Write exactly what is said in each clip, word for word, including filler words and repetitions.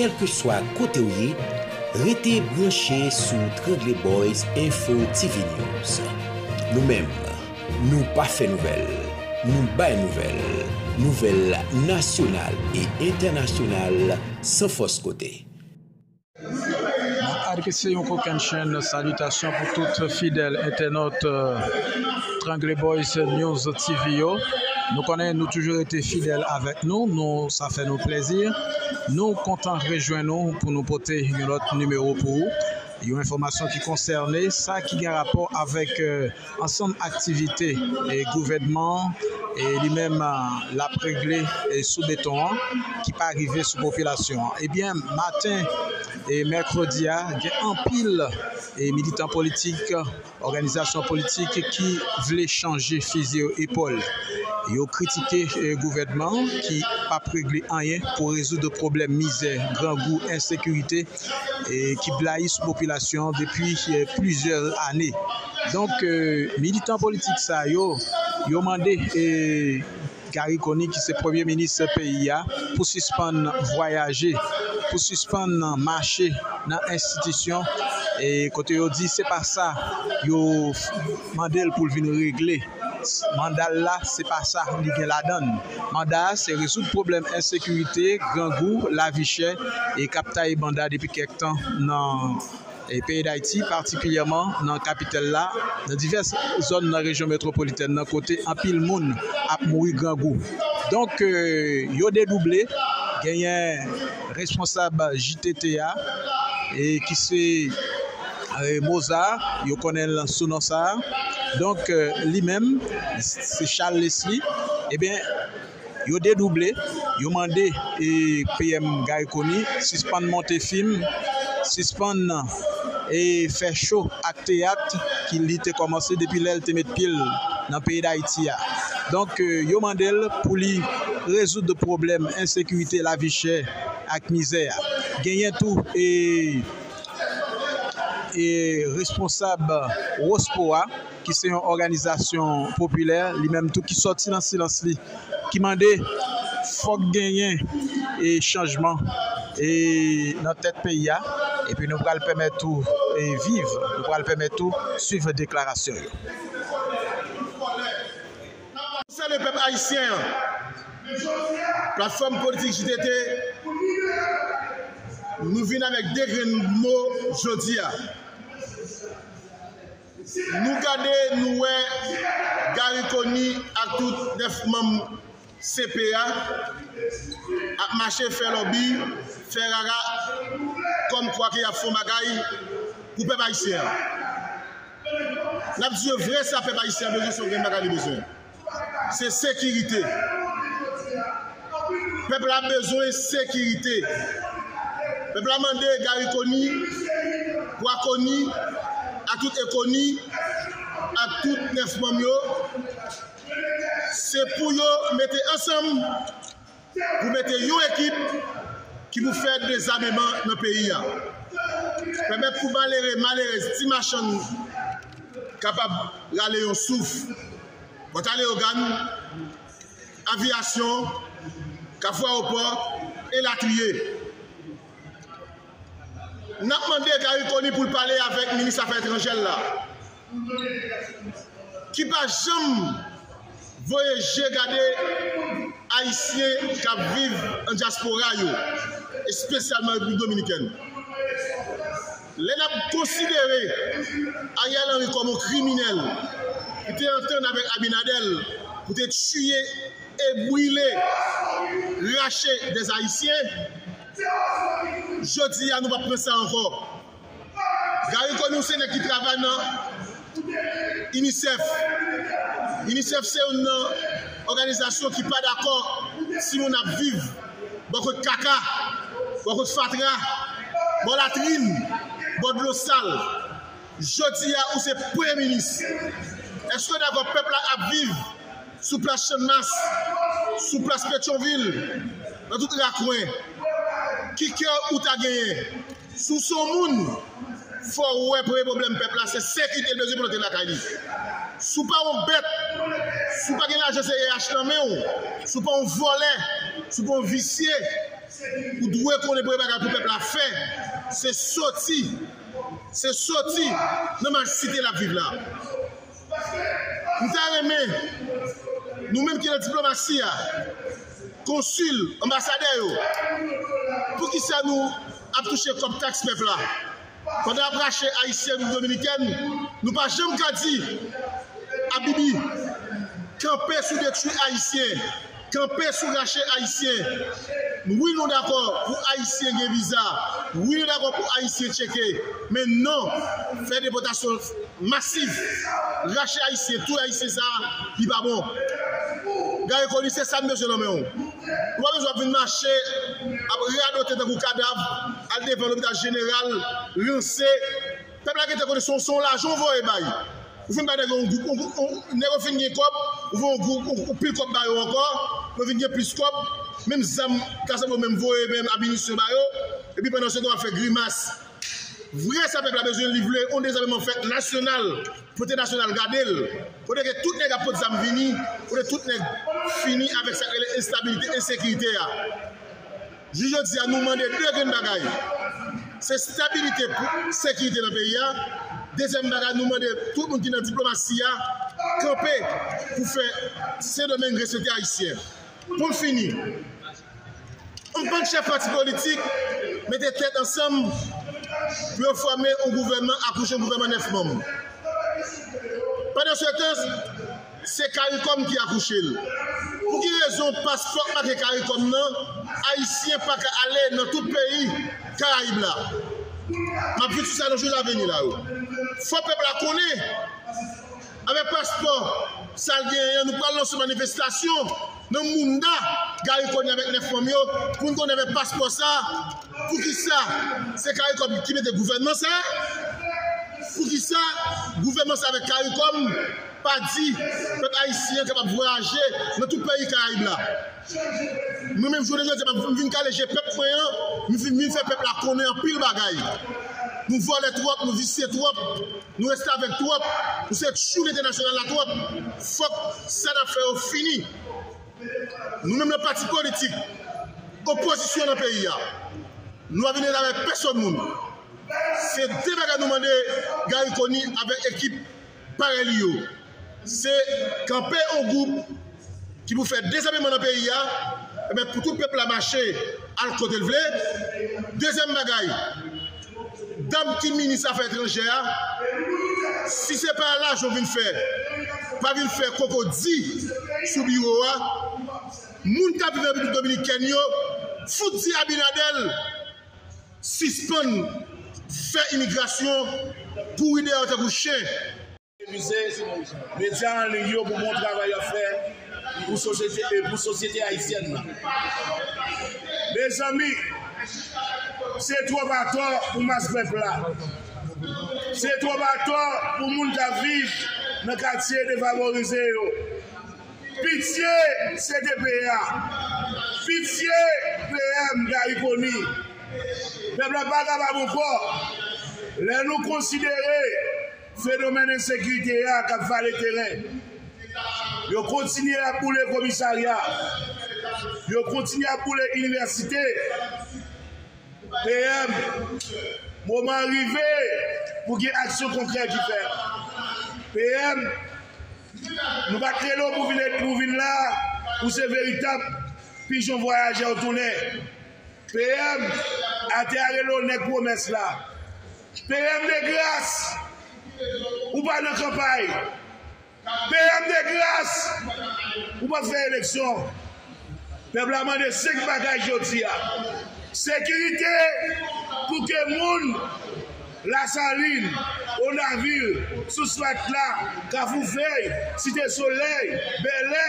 Kèlkeswa kote w ye, rete branche sou Trangle Boys Info T V News. Nou menm, nou pa fè nouvèl, nou bay nouvèl, nouvèl nasyonal e entènasyonal san fòs kote. Mwen adrese yon kokennchenn salitasyon pou tout fidèl entènot, euh, Trangle Boys News T V yo. Nou konnen nou toujou rete fidèl avèk nou, nou, sa fè nou plèzi. Nou kontan rejwenn nou pou nou pote yon lòt nimewo pou ou. Yon enfòmasyon ki konsène sa ki gen rapò avèk, euh, ansanm aktivite, e, gouvènman an, e, li menm, a, l ap regle, e, sou beton an, ki pa rive sou popilasyon an. Ebyen, maten, e, mèkredi a, gen anpil, e, militan politik, òganizasyon politik ki vle chanje fizi yo epòl. Yo kritike, e, gouvènman an ki p ap regle anyen pou rezoud pwoblèm mizè, grangou, ensekirite, e, ki blayi sou popilasyon an depi, e, plizyè ane. Donk, e, militan politik sa yo, yo mande, e, Garry Conille, ki se premye minis peyi a, pou sispann vwayaje, pou sispann mache nan enstitisyon, e, kote yo di se pa sa yo mande l pou l vin regle. Manda l la, se pa sa li gen ladan l. Manda a, se rezoud pwoblèm ensekirite, grangou, lavi chè, e k ap taye banda depi kèk tan nan, e, peyi Dayiti, patikilyèman nan kapitèl la, nan divès zòn nan rejyon metwopolitèn nan, kote anpil moun ap mouri grangou. Donk, e, yo dedouble, genyen responsab J T T a, e ki se, e, Mozart, yo konnen l sou non sa a. Donk, e, li menm, se Charles Leslie, ebyen, yo dedouble, yo mande, e, P M Garry Conille sispann monte fim, sispann, e, fè cho ak teyat ki li te kòmanse depi lè l te met pye l nan peyi Dayiti a. Donk, e, yo mande l pou li rezoud pwoblèm ensekirite, lavi chè ak mizè a. Genyen tou, e, e, responsab Wospo a, ki se yon òganizasyon popilè, li menm tou ki sòti nan silans li, ki mande fòk genyen, e, chanjman, e, nan tèt peyi a, epi nou pral pèmèt ou, e, viv, nou pral pèmèt ou swiv deklarasyon yo. Konsène pèp ayisyen an, platfòm politik J T T, nou vin avèk de grenn mo jodi a. Nou gade, nou wè Garry Conille ak tout nèf manm C P a ap mache fè lòbi, fè rara, kòmkwa ke y ap fè yon bagay pou pèp ayisyen an. N ap di yo vre, sa pèp ayisyen an bezwen, se yon grenn bagay li bezwen. Se sekirite. Pèp la bezwen sekirite. Pèp la mande Garry Conille, Pwa Conille, ak tout E Conille, ak tout nèf manm yo, se pou yo mete ansanm, pou mete yon ekip ki pou fè dezameman nan peyi a. Pèmèt pou malere, malerèz, ti machann kapab rale yon souf. Bòtaleyogàn, aviyasyon, Kafou Ayewopò, elatriye. N ap mande Garry Conille pou l pale avèk minis afè etranjè l la, ki pa janm voye je gade Ayisyen k ap viv an dyaspora yo, espesyalman Repiblik Dominikèn. Lè n ap konsidere Ariel Henry kòm yon kriminèl ki te antann avèk Abinader pou te tiye e brile, rache dèz Ayisyen, jodi a nou p ap pran sa ankò. Garry Conille se nèg ki travay nan UNICEF. UNICEF se youn nan òganizasyon ki pa dakò timoun ap viv bò kot kaka, bò kot fatra, bò latrin, bò dlo sal. Jodi a, ou se premye minis. Èske w dakò pèp la ap viv sou plas Channmas, sou plas Petyonvil, nan tout rakwen? Ki kè ou ta genyen? Si w se yon moun, fò w wè premye pwoblèm pèp la, se sekirite l bezwen pou l antre lakay li. Si w pa yon bèt, si w pa gen lajan C E H nan men w, si w pa yon vòlè, si w pa yon visye, Ou dwe konnen premye bagay pou pèp la fè, se soti, se soti nan malsite l ap viv la. M ta renmen, nou menm ki nan diplomasi a, konsil, anbasadè yo, poukisa nou ap touche kòb taks pèp la? Pandan y ap rache Ayisyen Repiblik Dominikèn, nou pa janm ka di, Abibi, kanpe sou detwi Ayisyen, kanpe sou rache Ayisyen. Wi, nou dakò pou Ayisyen gen viza. Wi, nou dakò pou Ayisyen tcheke. Men non, fè depòtasyon masiv, rache Ayisyen, touye Ayisyen sa, li pa bon. Garry Conille, se sa n bezwen nan men w. Ou pa bezwen ap vin mache, ap radote tankou kadav, al devan lopital jeneral, ranse. Pèp la gentan konnen se yon, se yon lajan w voye bay. Ou fin bay nèg yo yon gwoup, yon, yon, nèg yo fin gen kòb, ou voye yon gwoup, yon, yon pil kòb ba yo ankò, yo vin gen plis kòb, menm zam, Kazam yo menm voye menm aminisyon ba yo, epi pandan se tan w ap fè grimas. Vre sa pèp la bezwen, li vle yon dezameman fèt nasyonal, pote nasyonal gade l, kote ke tout nèg ap pot zam vini, kote tout nèg fini avèk sa k rele enstabilite, ensekirite a. Jou jodi a, nou mande de grenn bagay. Se stabilite pou sekirite nan peyi a. Dezyèm bagay, nou mande tout moun ki nan diplomasi a kanpe pou fè Sendomeng respekte Ayisyen. Pou m fini, yon bann chèf pati politik mete tèt ansanm pou yo fòme yon gouvènman, akouche yon gouvènman nèf manm. Pandan se tan, se Karikòm ki akouche l. Pou ki rezon paspò k make Karikòm nan, Ayisyen pa ka ale nan tout peyi Karayib la? M ap vin sou sa nan jou avni la yo. Fò pèp la konnen, avèk paspò sa l genyen an, nou pral lanse manifestasyon nan mounda Garry Conille avèk nèf manm yo, pou n konnen avèk paspò sa, poukisa se Karikòm ki mete gouvènman sa? Poukisa gouvènman sa avèk Karikòm pa di pèp ayisyen an kapab vwayaje nan tout peyi Karayib la? Mwen menm, jounen jodi a, m vin kale je pèp mwen an, m vin, vin fè pèp la konnen anpil bagay. Nou vòlè twòp, nou visye twòp, nou restavèk twòp, nou se tchoul entènasyonal la twòp. Fòk sa n ap fè yo fini. Nou menm nan pati politik, opozisyon nan peyi a, nou pa vin avèk pèsòn moun. Se de bagay nou mande Garry Conille avèk ekip parèy li yo. Se kanpe yon gwoup ki pou fè dezameman nan peyi a, ebyen, pou tout pèp la mache al kote l vle. Dezyèm bagay, dam ki minis afè etranjè a, si se pa lajan w vin fè, pa vin fè koko di sou biwo a, moun k ap viv nan Repiblik Dominikèn yo, fout di Abinader sispann fè imigrasyon kouri dèyè w tankou chen. Revize medya an liy yo pou bon travay y ap fè pou sosyete, e pou sosyete ayisyèn nan. Mezanmi, se twòp atò pou mas pèp la. Se twòp atò pou moun k ap viv nan katye defavorize yo. Pitye C D P A. Pitye P M Garry Conille. Pèp la pa kapab ankò. Lè nou konsidere fenomèn ensekirite a k ap vale teren, yo kontinye ap boule komisarya, yo kontinye ap boule inivèsite. P M, moman an rive pou gen aksyon konkrè ki fèt. P M, nou pa t rele w pou vin, pou vin la, ou se veritab pijon vwayajè w tounen. P M, atè a rele w nèg pwomès la. P M, de gras, ou pa nan kanpay. P M, de gras, ou p ap fè eleksyon. Pèp la mande senk bagay jodi a. Sekirite pou ke moun Lasalin, Onavil, Sous Matla, Kafou Fèy, Site Solèy, Bèlè,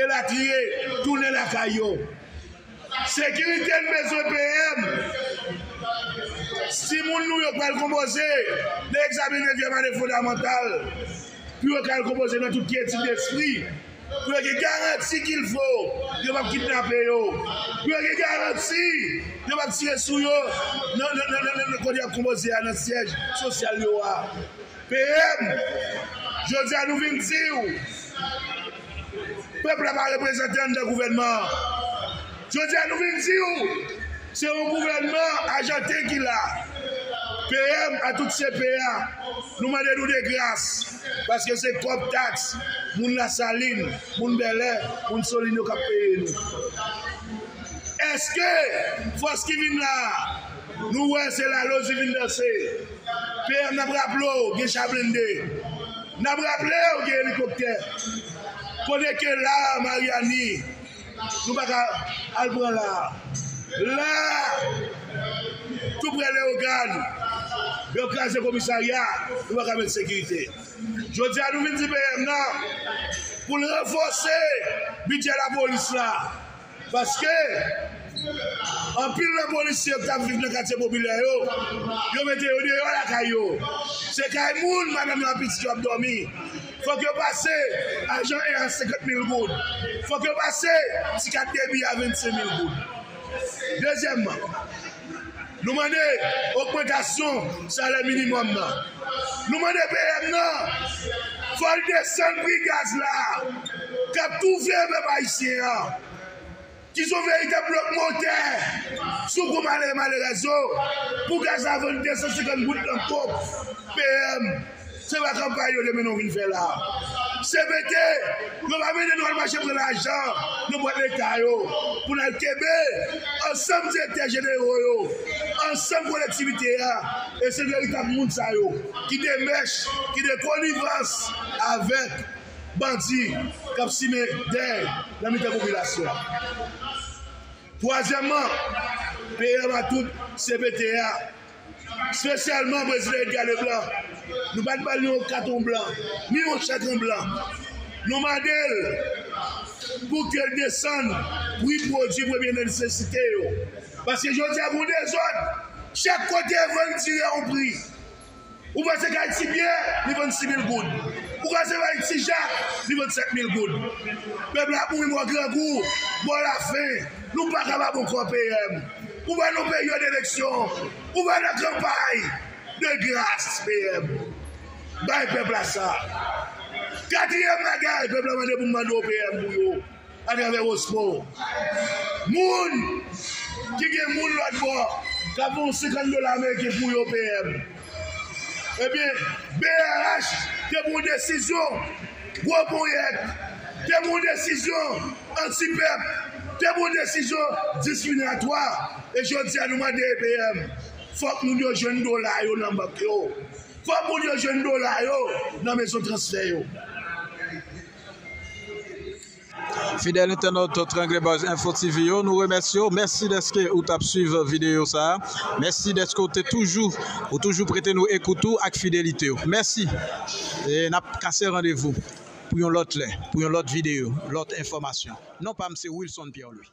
elatriye, tounen lakay yo. Sekirite n bezwen P M. Timoun nou yo pral konpoze nan egzamen nevyèm ane fondamantal, pou yo ka al konpoze nan tout kyetid despri, pou yo gen garanti kilfo yo p ap kidnape yo, pou yo gen garanti yo p ap tire sou yo nan, nan, nan, nan, nan kote y ap konpoze a, nan syèj sosyal yo a. P M, jodi a nou vin di w, pèp la pa reprezante anndan gouvènman an. Jodi a nou vin di w, se yon gouvènman ajanten ki la. P M a tout C P A, nou mande nou de gras, paske se kòb taks moun Lasalin, moun Bèlè, moun Solin yo k ap peye nou. Èske fòs ki vin la a, nou wè se lalozi vin danse? P M, n ap raple w, gen cha blende. N ap raple w, gen elikoptè. Kote ke la a, Maryani, nou pa ka al pran la a. La a, tou prè Leyogàn, yo kraze komisarya, nou pa ka met sekirite. Jodi a, nou vin di P M nan, pou l ranfòse bidjè lapolis la. Paske anpil nan polisye yo ki t ap viv nan katye popilè yo, yo mete yo deyò lakay yo. Se kay moun, madanm yo ak pitit yo ap dòmi. Fòk yo pase ajan en a senkant mil goud. Fòk yo pase ti kat debi a vennsenk mil goud. Dezyèmman, nou mande ogmantasyon salè minimòm nan. Nou mande P M nan, fò l desann pri gaz la, k ap toufe pèp ayisyen an. Ki se yon veritab blòk motè sou kou malere malerèz yo, pou gaz la vann de san senkant goud nan ponp. P M, se pa kanpay yo te mennen w vin fè la a. C P T, yo pa mennen nou al mache pran lajan nan bwat Leta yo, pou n al kenbe ansanm direktè jenerò yo, ansanm kolektivite a, e se veritab moun sa yo ki de mèch, ki de konivans avèk bandi k ap simen dèy nan mitan popilasyon an. Twazyèmman, P M a tout C P T a, espesyalman prezidan Edgar Leblanc, nou pa t ba l yon katon blan, ni yon chèk an blan. Nou mande l pou ke l desann pri pwodui premye nesesite yo. Paske jodi a, gen yon dezòd. Chak kote vann tire yon pri. Ou panse kay Ti Pyè, li vann sis mil goud. Ou panse kay Ti Jak, li vann sèt mil goud. Pèp la ap mouri mò grangou, mò lafen. Nou pa ka ba bon kò P M. Ou pa nan peryòd eleksyon. Ou pa nan kanpay. De gras, P M, bay pèp la sa. Katriyèm bagay, pèp la mande pou m mande w, P M, pou yo, atravè Wospo. Moun ki gen moun lòt bò, k ap voye yon senkant dola ameriken pou yo, P M. Ebyen, B R H te pran yon desizyon, gwo ponyèt, te pran yon desizyon anti-pèp, te pran yon desizyon diskriminatwa. E jodi a, nou mande P M, fòk moun yo jwenn dola yo nan bank yo. Fòk moun yo jwenn dola yo nan mezon transfè yo. Fidèl entènòt Triangle Buzz Info T V yo, nou remèsye w. Mèsi dèske ou t ap swiv videyo sa a. Mèsi dèske ou te toujou, ou toujou prete nou ekout ou ak fidelite w. Mèsi. E n ap kase randevou pou yon lòt lè, pou yon lòt videyo, lòt enfòmasyon. Non pa m se Wilson Pierre Louis.